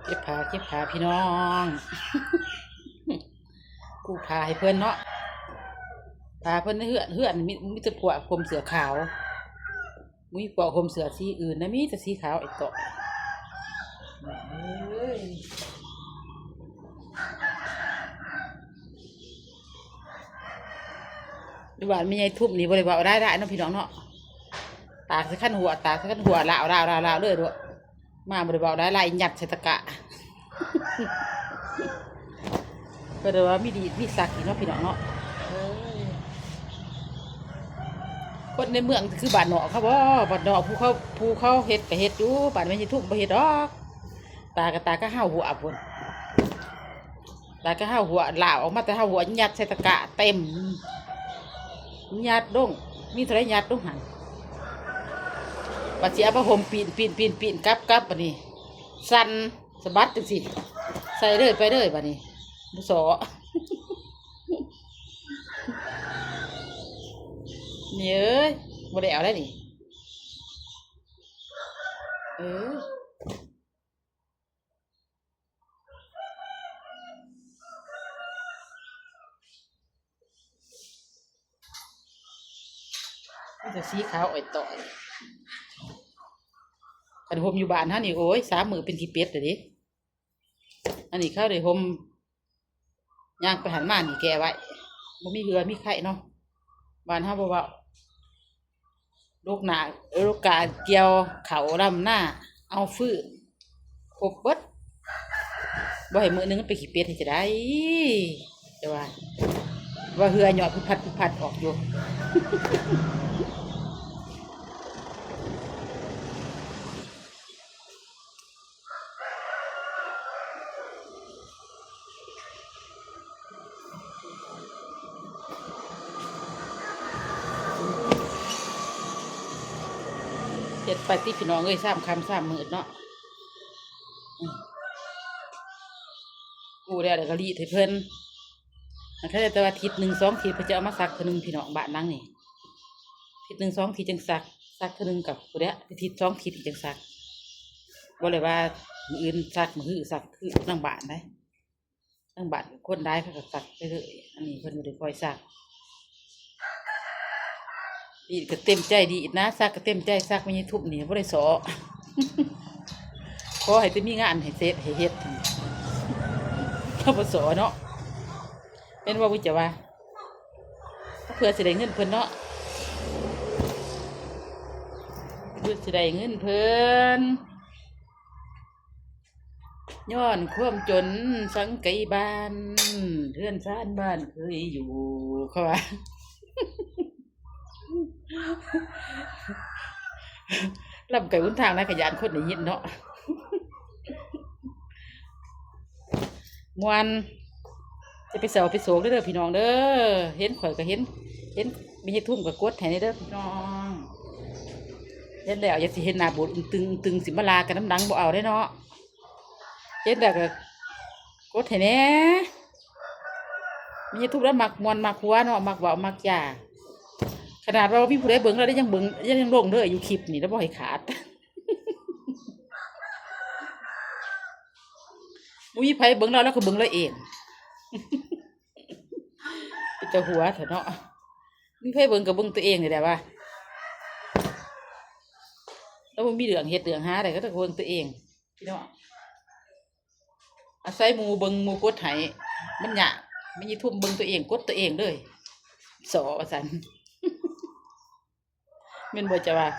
ເກັບຜ້າ ເກັບຜ້າພີ່ນ້ອງ ກູ້ຜ້າໃຫ້ເພິ່ນເນາະ ຜ້າເພິ່ນໃນເຮືອນ ເຮືອນມີ ມີແຕ່ພວກຫົ່ມເສື້ອຂາວ ມີພວກຫົ່ມເສື້ອສີອື່ນນະ ມີແຕ່ສີຂາວໄອ້ເຕາະ ເອີຍ. ຢູ່ບ້ານແມ່ໃຫຍ່ທຸ່ມນີ້ບໍ່ໄດ້ເວົ້າຫຼາຍໆເນາະພີ່ນ້ອງເນາະ ຕາກໃສ່ຄັນຫົວ ຕາກໃສ່ຄັນຫົວ ລາວໆໆໆເລີຍໂລດ ມາບໍ່ໄດ້ເວົ້າຫຼາຍໆ ຍັດໃສ່ຕະກະ ເພິ່ນວ່າມີດີດມີສັກອີກເນາະພີ່ນ້ອງເນາະ ເອີຍ ຄົນໃນເມືອງຄືບ້ານນອກເຂົາບໍ ບ້ານນອກຜູ້ເຂົາ ຜູ້ເຂົາເຮັດກະເຮັດຢູ່ ບ້ານແມ່ໃຫຍ່ທຸ່ມບໍ່ເຮັດດອກ ຕາກະ ຕາກະເຫົ່າຫົວພຸ້ນ ແລ້ວກໍເຮົາຫົວ ລາວອອກມາແຕ່ເຮົາຫົວ ຍັດໃສ່ຕະກະເຕັມ ຍັດລົງ ມີເທົ່າໃດຍັດລົງຫັ້ນ ບັດຊິເອົາຜ້າຫົ່ມປີ້ນໆໆໆ ກັບໆ ບາດນີ້ ສັ່ນສະບັດຈັ່ງຊີ້ ໃສ່ເລີຍ ໄປເລີຍ ບາດນີ້ ບໍ່ສໍ້ ນີ້ເອີຍ ບໍ່ໄດ້ເອົາໄດ໋ນີ້ ເອີ. ມີແຕ່ສີຂາວອ້ອຍຕ້ອຍ ຄັນຫົ່ມຢູ່ບ້ານເຮົານີ້ ໂອ້ຍ ສາມມື້ເປັນຂີ້ເປັດແລ້ວເດ້ ອັນນີ້ເຂົາໄດ້ຫົ່ມ ຍ່າງໄປຫັ້ນມານີ້ແກ່ໄວ້ ບໍ່ມີເຫື່ອມີໄຄເນາະ ບ້ານເຮົາບໍ່ເວົ້າ ດົກໜ້າ ໂລກາກ່ຽວເຂົ້າດຳນາ ເອົາຟືນ ຄົບເບິດ ບໍ່ໃຫ້ມື້ໜຶ່ງມັນເປັນຂີ້ເປັດເຮັດຈັ່ງໃດ ແຕ່ວ່າ ວ່າເຫື່ອຫຍອດຜຶດພັດຜຶດພັດອອກຢູ່. ເຮັດໄປຕິພີ່ນ້ອງເອີຍ ຊາມຄ່ຳຊາມມືດເນາະ ອືມ ກູ້ແລ້ວ ແລ້ວກໍລີດໃຫ້ເພິ່ນ ອັນຄັນແຕ່ວ່າທິດໜຶ່ງສອງທິດ ເພິ່ນຈະເອົາມາຊັກເທື່ອໜຶ່ງພີ່ນ້ອງ ບ້ານຫຼັງນີ້ ທິດໜຶ່ງສອງທິດຈັ່ງຊັກ ຊັກເທື່ອໜຶ່ງກໍພຸ້ນແຫຼະ ທິດສອງທິດຈັ່ງຊັກ ບໍ່ໄດ້ວ່າມື້ອື່ນຊັກ ມື້ຮືຊັກ ຄືນຳບ້ານໃດ໋ ນຳບ້ານຄົນຫຼາຍເຂົາກໍຊັກໄປເລີຍ ອັນນີ້ເພິ່ນບໍ່ໄດ້ຄ່ອຍຊັກ ດີດກໍເຕັມໃຈດີດນະ ຊັກກໍເຕັມໃຈຊັກ ແມ່ໃຫຍ່ທຸ່ມນີ້ບໍ່ໄດ້ສໍ້ ຂໍໃຫ້ແຕ່ມີງານໃຫ້ເສັດໃຫ້ເຮັດ ເຂົາບໍ່ສໍ້ເນາະ ແມ່ນບໍ່ ບຸດຈະວ່າ ເພື່ອຊິໄດ້ເງິນເພິ່ນເນາະ ເພື່ອຊິໄດ້ເງິນເພິ່ນ ຍ້ອນຄວາມຈົນສັງໄກບ້ານ ເຮືອນຊານບ້ານເຄີຍຢູ່ ເຂົາວ່າ ລຳໄກຫົນທາງນະ ກະຢ້ານຄົນໄດ້ຍິນເນາະ. ມ່ວນ ຢ່າໄປເສົ້າໄປໂສກເດີພີ່ນ້ອງເດີ ເຫັນຂ້ອຍກໍເຫັນ ເຫັນແມ່ໃຫຍ່ທຸ່ມກໍກົດໃຫ້ແດ່ເດີພີ່ນ້ອງ ເຫັນແລ້ວຢ່າຊິເຫັນໜ້າບູດອຶ້ງຕຶງອຶ້ງຕຶງ ຊິມາລາກັນນຳຫຼັງ ບໍ່ເອົາເດ້ເນາະ ເຫັນແລ້ວກໍກົດໃຫ້ແດ່ ແມ່ໃຫຍ່ທຸ່ມລາວມັກມ່ວນມັກຫົວເນາະ ມັກເວົ້າມັກຢາ ຂະໜາດວ່າບໍ່ມີຜູ້ໃດເບິ່ງລາວໄດ້ຍັງເບິ່ງ ຍັງລົງເດີ ຢູ່ຄລິບນີ້ລາວບໍ່ໃຫ້ຂາດ. ບໍ່ມີໃຜເບິ່ງລາວ ລາວກໍເບິ່ງລາວເອງ ເປັນຕາຫົວແທ້ເນາະ ມີໃຜເບິ່ງກໍເບິ່ງຕົວເອງນີ້ແຫຼະວ່າ ລາວບໍ່ມີເລື່ອງເຮັດເລື່ອງຫາໃດ ກໍຕ້ອງເບິ່ງຕົວເອງພີ່ນ້ອງ ອາໄສໝູ່ເບິ່ງໝູ່ກົດໃຫ້ ມັນຍາກ ແມ່ໃຫຍ່ທຸ່ມເບິ່ງຕົວເອງ ກົດຕົວເອງເລີຍ ສໍ້ວ່າຊັ້ນ. ແມ່ນບໍ່ຈະວ່າ ອ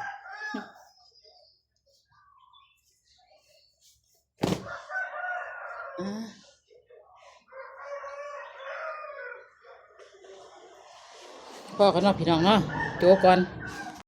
າ ພໍກັນເນາະພີ່ນ້ອງເນາະ ໂຈະກ່ອນ